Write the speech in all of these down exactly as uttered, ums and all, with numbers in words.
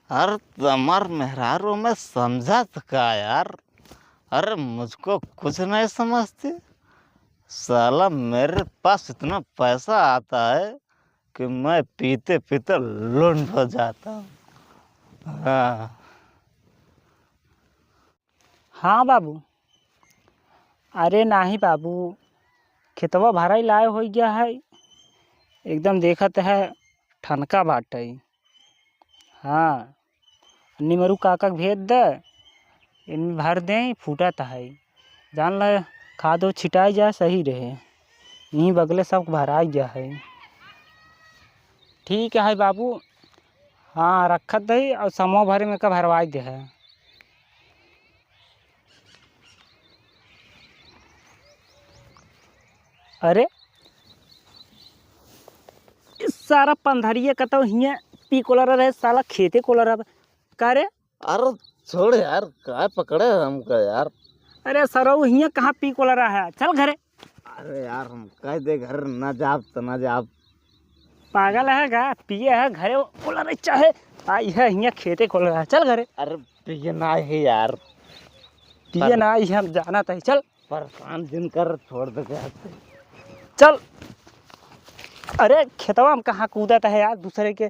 अरे, तुम्हार मेहरारू में समझा तो का यार? अरे, मुझको कुछ नहीं समझती। साला, मेरे पास इतना पैसा आता है कि मैं पीते पीते लुंड हो जाता हूँ। हाँ। हाँ बाबू। अरे नाही बाबू, खेतवा भराई लाए होइ गया है, एकदम देखत है ठनका बाटइ। हाँ, निमरू काका के भेज दे, इनमें भर दें, फूटत है। जान ल, खाद ओद छिटाई जाए, सही रहे। यहीं बगले सब भराई गया है। ठीक है बाबू, हाँ, रखत दही और समूह भरे में का भरवाई दे है। अरे, ई सारा पंधरिया कतौ हियाँ पी कोलरा रहे, साला खेते कोलरा बा। का रे? अरे छोड़ यार, काय पकड़े हमका यार? अरे सरऊ, हियाँ कहाँ पी कोलरा है? चल घरे। अरे यार, हम कह दे घर ना जाब त ना जाब। पागल है का? पिए है घरे कोलरा चाहे आई है, हियाँ खेते कोलरा है। चल घरे। अरे पिए ना है यार। पिए पर ना है, हम जानत ही। चल। परेशान जिन कर, छोड़ दे के हद से। चल। अरे खेतवा में कहाँ कूदत है यार, दूसरे के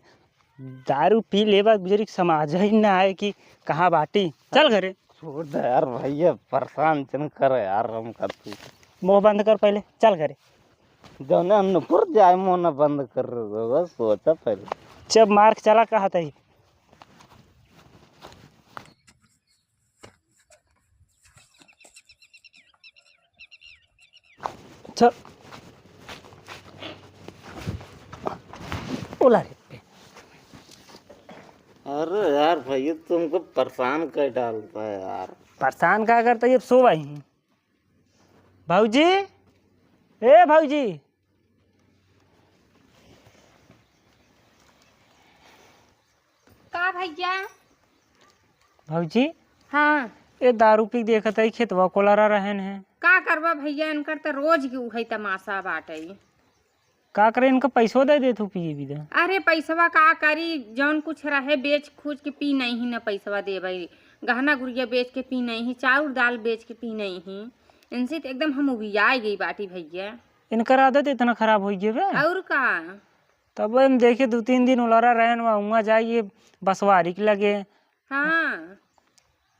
दारू पी लेबा, बुजुर्ग समाज ही ना आए कि कहाँ बाटी। चल घरे। छोड़ दे यार भैया, परेशान जिन कर यार हमका तू। मुँह बंद कर पहले, चल घरे। जौने हम नुकुर जाए, मुँह न बंद कर, बस सोचा पहले। जब मार के चला कहत ही। चल। ओला रे। अरे यार भैया, तुमको परेशान कर डालता है यार। परेशान का करता है, ये सो भाई। भौजी, ए भौजी। का भैया? भौजी। हाँ। ए दारू पी के देखत है, खेतवा कोलरा रहन है। का करबा भैया, इनकर त रोज के उहइ तमाशा बाटइ। का करे, इनका पैसो दे देत हो पिए बिदा। अरे पैसवा का करी, जौन कुछ रहे बेच खुच के पी नहीं ही, न पैसवा देबइ। गहना गुरिया बेच के पी नहीं ही, चाउर दाल बेच के पी नहीं ही। इनसे त एकदम हम उबियाए गई बाटी भैया। इनकर आदत इतना खराब होइ गए बे। और का? तब हम देखे दू तीन दिन ओलरा रहन, वहाँ हुआँ जाइए बसवारी के लगे। हाँ।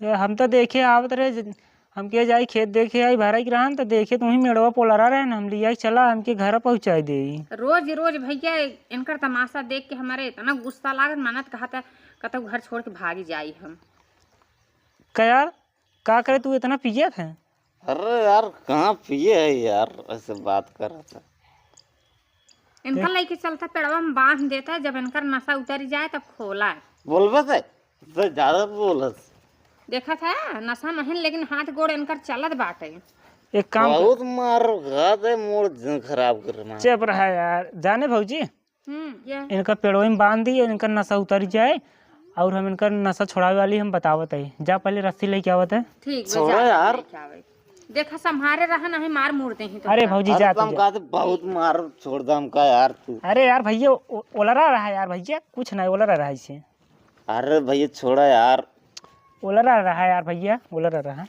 ये हम तो देखे आवत रहे, ज-, हम के जाई खेत देखे आई भराई के रहन, तो देखे तुहीं मेड़वा पोलरा रहन, हम लिया चला हमके घर पहुँचाई दे। रोज रोज भैया इनकर तमाशा देख के हमारे इतना गुस्सा लागत, मनत कहत है कतौ घर छोड़ के भागी जाई हम। का यार, का करे तू इतना पियत है? अरे यार, कहाँ पिए है यार, ऐसे बात कर रहा था। इनका देख। लइके चलता पेड़वा में बांध देता, जब इनकर नशा उतरी जाए तब खोला। बोलबे से, से ज्यादा बोलस। देखत है, नशा नहीं लेकिन हाथ गोड़ इनकर चलत बाटे। एक काम कर। बहुत मार खा दे, मूड खराब कर रहा। चुप रहा यार, जाने भौजी, हम्म, ये। इनका पेड़वे में बांध दिए, इनका नशा उतर जाए, और हम इनका नशा छुड़ावे वाली हम बतावत है। जा पहले रस्सी लेके आवत है। ठीक बा, छोड़ो जा, यार। लेके आवे। देखा, संभारे रहा, नहीं मार मुड़ दे ही तो अरे का। भौजी, अरे जा तू तुम जा। कहा तो बहुत मार छोड़ दम का यार तू। अरे यार भैया, ओ-, ओलरा रहा यार भैया, कुछ नहीं, ओलरा रहा इसे। अरे भैया छोड़ा यार। ओलरा रहा यार भैया, ओलरा रहा।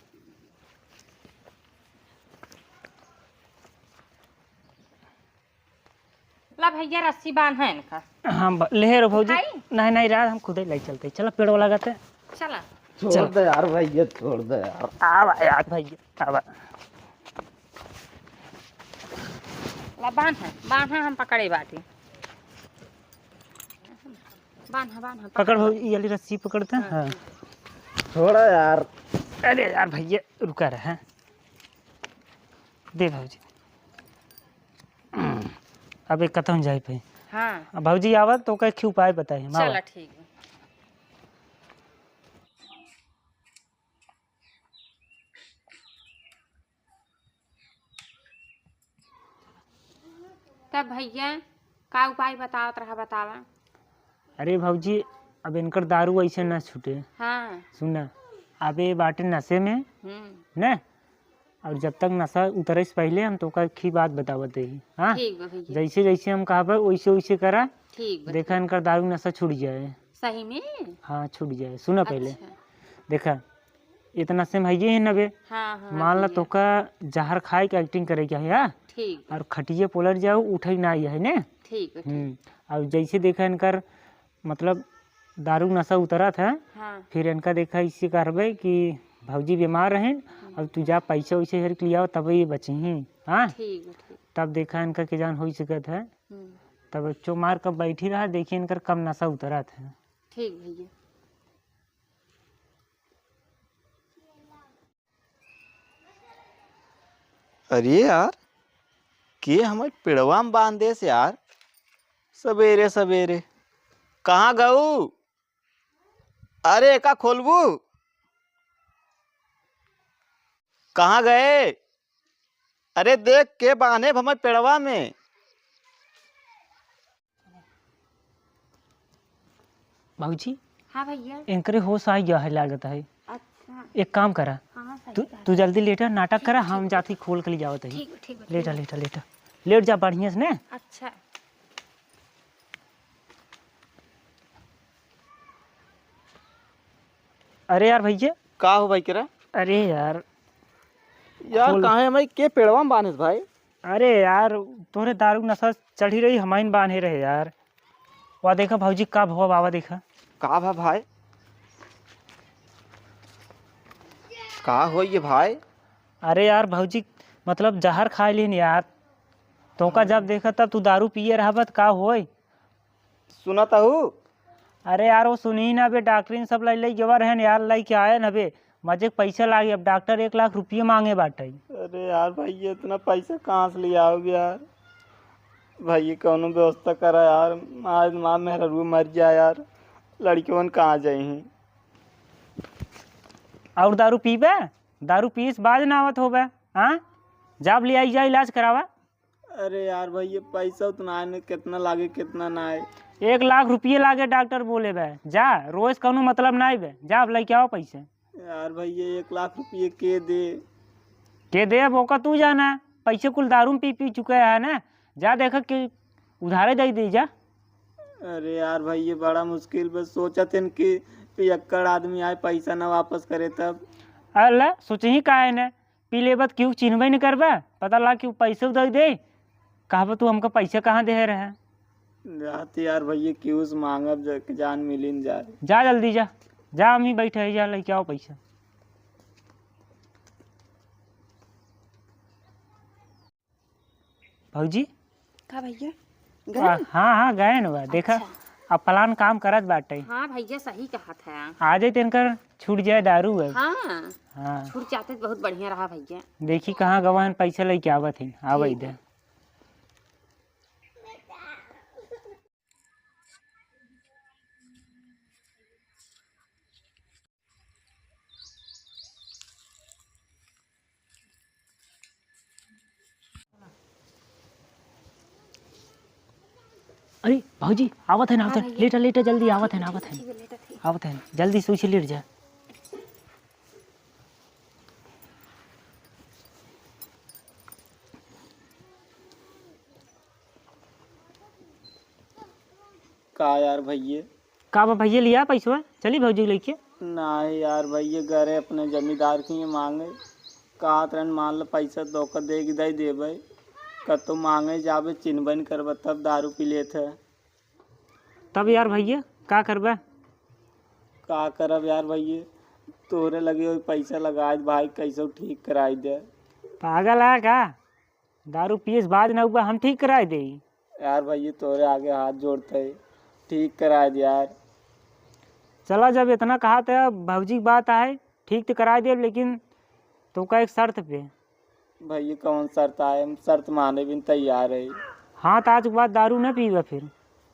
ला भैया, रस्सी बांध है इनका। हाँ, ब-, ले रो भौजी। उठाई? नहीं, नहीं, रात हम खुदे ले चलते। चलो, पेड़वा लगाते। चला। छोड़ चल। दे यार भैया, छोड़ दे यार। आवा यार भैया, आवा। ला बांध है, बांध है, हम पकड़े बाटी। बांध है, बांध है, पकड़ पकड़। भौजी, ये वाली रस्सी पकड़ते हैं। हाँ। हाँ। छोड़ा यार। अरे यार भैया, रुका रहे। दे भौजी। अब एक कतहूँ जाए पे। हाँ। अब भौजी आवत तो ओकर एक उपाय बताई हम, चला, आवा। ठीक बा। तब भैया, का उपाय बतावत रहा, बतावा। अरे भौजी, अब इनकर दारू ऐसे ना छूटे। हाँ। सुना, अब ये बाटे नशे में, हम्म। ने? और जब तक नशा उतरे से पहले हम तोका एक ही बात बतावत रही, हाँ? ठीक बा भैया। जैसे जैसे हम कहबे, वैसे वैसे करा। ठीक बा, देखा ठीक। इनकर दारू नशा छूट जाए। सही में? हाँ, छूट जाए। सुना पहले। अच्छा। देखा, इतना से हम हइये ही नबे। हाँ, हाँ, मान ला भैया। तोका जहर खाए के acting करे के है, हाँ? ठीक। और खटिये पलट जाओ, उठे ना आई है ने? ठीक है, ठीक। हम्म, और जैसे देखा इनकर, मतलब, दारू नशा उतरत है, हाँ। फिर इनका देखा इसे कहबे कि भौजी बीमार रहें, हम्म। अब तू जा पैसा वैसे हेर के लियाओ, तब ये बची ही, हाँ? ठीक है, ठीक। तब देखा इनका के जान हो सकत है, हम्म। तब चो मार कब बैठी रहा, देखिए इनकर कब नशा उतरत है। ठीक भैया। अरे यार, के हमें पेड़वा में बांध देस यार, सबेरे सबेरे। कहाँ गऊ? अरे, एका खोलबू? कहाँ गए? अरे देख, के बांधे हमें पेड़वा में। भौजी, हाँ भैया। इनकरे होश आ गया है, लागत है। अच्छा। एक काम करा, हाँ, सही तू, कहा। तू जल्दी लेटा, नाटक ठीक करा, बा, हम ठीक बा। जाती खोल के ले जावत है। ठीक बा, ठीक बा, लेटा, ठीक बा। लेटा, लेटा, लेट जा बढ़िया से ने। अच्छा। अरे यार भैया। का हो भाई केरा? अरे यार। यार, खोल। काहे हमारी के पेड़वा में बांधे भाई? अरे यार, तोहरे दारू नशा चढ़ी रही, हमाइन बांधे रहे यार। वा देखा भौजी, का भवा बाबा, देखा। का भा भाई? का होई ये भाई? अरे यार भौजी, मतलब जहर खाए लीन यार। तोका जब देखा तब तू दारू पिए रहबा त का होई? सुनत हऊ? अरे यार, वो सुनी ना बे, डॉक्टरिन सब लई, लई गवा रहन यार, लई के आयन हबे। मजे के पैसा लागे, अब डॉक्टर एक लाख रुपये मांगे बाटे। अरे यार भाई, ये इतना पैसा कहाँ से ले आओगे यार? भाई, ये कौनो व्यवस्था करा यार, आज माँ मेहररुआ मर जाए यार, लड़कियों कहाँ जाई हैं? और दारू पीबे? दारू पीस बाज ना आवत होबे, हाँ? जाब ले आई जा, इलाज करावा। अरे यार भैया, पैसा उतना है ना, कितना लागे, कितना ना है। एक लाख रुपये लागे, डॉक्टर बोले बे। जा, रोज कौनो मतलब ना बे, जा अब लेके आओ पैसे। यार भैया, एक लाख रुपये के दे? के दे, अब ओका तू जाना, पैसे कुल दारू में पी, पी चुके है ना, जा देखा कि उधारे दे दे जा। अरे यार भैया, बड़ा मुश्किल बस, सोचत हन कि पियक्कड़ आदमी आए, पैसा ना वापस करे तब। अल्लाह, सोचही काहे ने, पी लेबत केहू चिन्हबे न करबा, पता लाग केहू पैसो दे दे, कहबो तू हमका पैसा कहाँ देहे रहे। जात यार भैया, केहू से मांगब ज-, जान मिली न जाए। जा जल्दी जा, जा अम्मी बैठे है, जा लेके आओ पैसा। भौजी? का भैया? आ, गए? हाँ, हाँ, गए न बा। देखा, अच्छा। अब प्लान काम करत बाटे। हाँ भैया, सही कहत है। आ जाए तो इनकर छूट जाए दारू अब। हाँ। हाँ। छूट जाते तो बहुत बढ़िया रहा भैया। देखी कहाँ गवा हन, पैसा लेके आवत हन। आवे ठीक दे। है। अरे भौजी, आवत है ना, हाँ आवत है। भैया। लेटा, लेटा, जल्दी आवत है ना, आवत है ना। ठीक है, लेटा थी। आवत है ना, जल्दी से उसे लेट जा। का यार भैये? का बा भैये, लिया पैसवा, चली भौजी लेके। नाही यार भैये, घरे अपने जमींदार के मांगे, कहत रहन मान ल पैसा धोखा दे के दे देबे, कतो मांगे जाबे चिन्हबे न करबे, तब दारू पी लेत है। तब यार भैये का करबे? का करब यार भैये, तोरे लगे वही पैसा लगाए भाई, कैसे ठीक कराई दे। पागल है का? दारू पिए से बाज ना हुआ, हम ठीक कराए देई। यार भैया, तोरे आगे हाथ जोड़ते, ठीक कराए दे यार। चला, जब इतना कहा तो भौजी की बात आए, ठीक तो कराए दे, लेकिन तोका एक शर्त पे। भैया, कौन शर्त आए? हम शर्त माने भी तैयार है। हाँ, तो आज के बाद दारू ना पीबा फिर।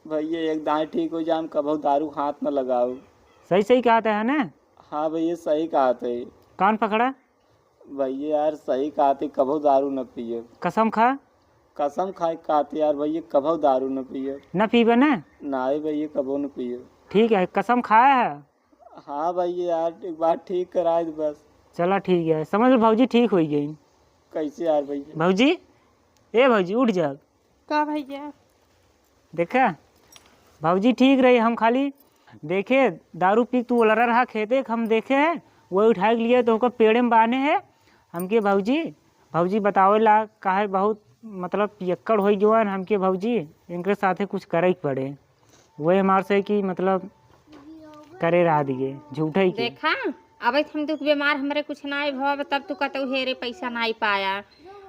भैया, एक दाएं ठीक हो जाए, हम कबहू दारू हाथ न लगाऊ। सही सही कहत है ना? हाँ भैया, सही कहत है। कान पकड़ा। भैया यार, सही कहत है, कबहू दारू न पिए। कसम खा। कसम खाए कहत है यार भैया, कबहू दारू न पिए। न पीबे ना? नाही भैया, कबहू न पिए। ठीक है, कसम खाया है? हाँ भैया यार, एक बार ठीक कराए दे बस। चला ठीक है, समझ लो भौजी ठीक हो गई। कैसे यार भैया? भौजी, ए भौजी, उठ जा। का भैया? देखा, भौजी ठीक रही, हम खाली देखे, दारू पी के तू ओलरा रहा खेते, हम देखे हैं, वही उठाए के लिए तो ओकर पेड़े में बांधे है। हमके भौजी, भौजी बतावे ला, काहे बहुत, मतलब, पियक्कड़ होइ गयो है, हमके भौजी, इनके साथे कुछ करे के पड़े। वही हमार से कि, मतलब, करे रहा दिए, झूठे ही के। देखा, अब हम दुख बीमार, हमरे कुछ नाई भव, तब तू कतऊ हेरे पैसा नाई पाया।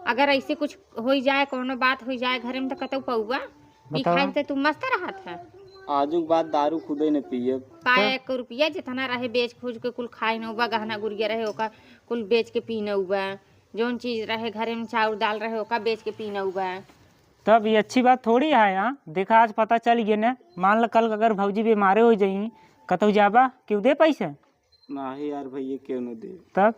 अगर ऐसे कुछ होइ जाए, कोनो बात होइ जाए घरे में, तो कतऊ पउबा? पी बतावा। खाई तो तू मस्त रहत है। आजू के बाद दारू खुदे न पियब। पाए तो एक रुपया जितना रहे बेच खोज के कुल खाई न उबा, गहना गुरिया रहे ओका कुल बेच के पी न उबा, जौन चीज रहे घरे में चाउर दाल रहे ओका बेच के पी न उबा। तब ये अच्छी बात थोड़ी है। हाँ, देखा, आज पता चल गया न, मान ल कल अगर भौजी बीमारे हो जाई, कतऊ जाबा, केहू दे पैसे? नाही यार भैया, केहू न दे। तब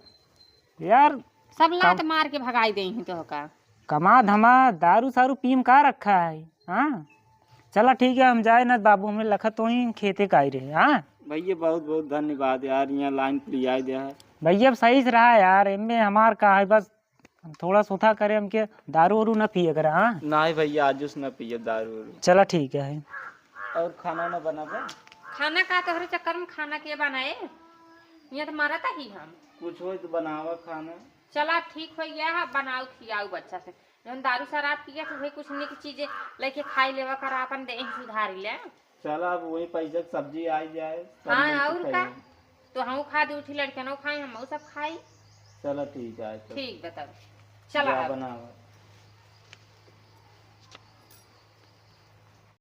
यार, सब लात कम- मार के भगाई देइहीं तोहका। कमा धमा दारू सारू पी में का रखा है? हाँ, चला ठीक है, हम जाए ना बाबू, हमें लखत तो ही खेते का आई रहे। हाँ भैया, बहुत बहुत धन्यवाद यार, यहाँ लाइन पे लियाई दे है। भैया, अब सही से रहा यार, इनमें हमार का है, बस थोड़ा सोथा करे, हमके दारू वारू ना पिए करे। हाँ, नाही भैया, आजुस ना पिए दारू वारू। चला ठीक है। और खाना ना बनाबे? खाना का तोहरे चक्कर में खाना के बनाए? यहाँ तो मरत ही हम। कुछ होई तो बनावा खाना। चला ठीक हो गया है, बनाऊ खियाऊ अच्छा से। जौन दारू शराब पियत है, कुछ निक चीज लेके खाई लेवा कर, अपन देह सुधारी ले। चला, अब वही पैसा के सब्जी आई जाए, तब हाँ, मिल के और का? खाई। तो हम खा दे उठी, लड़के न खाए, हम सब खाई। चला ठीक है, तो ठीक बताओ। चला जा अब। बनावा।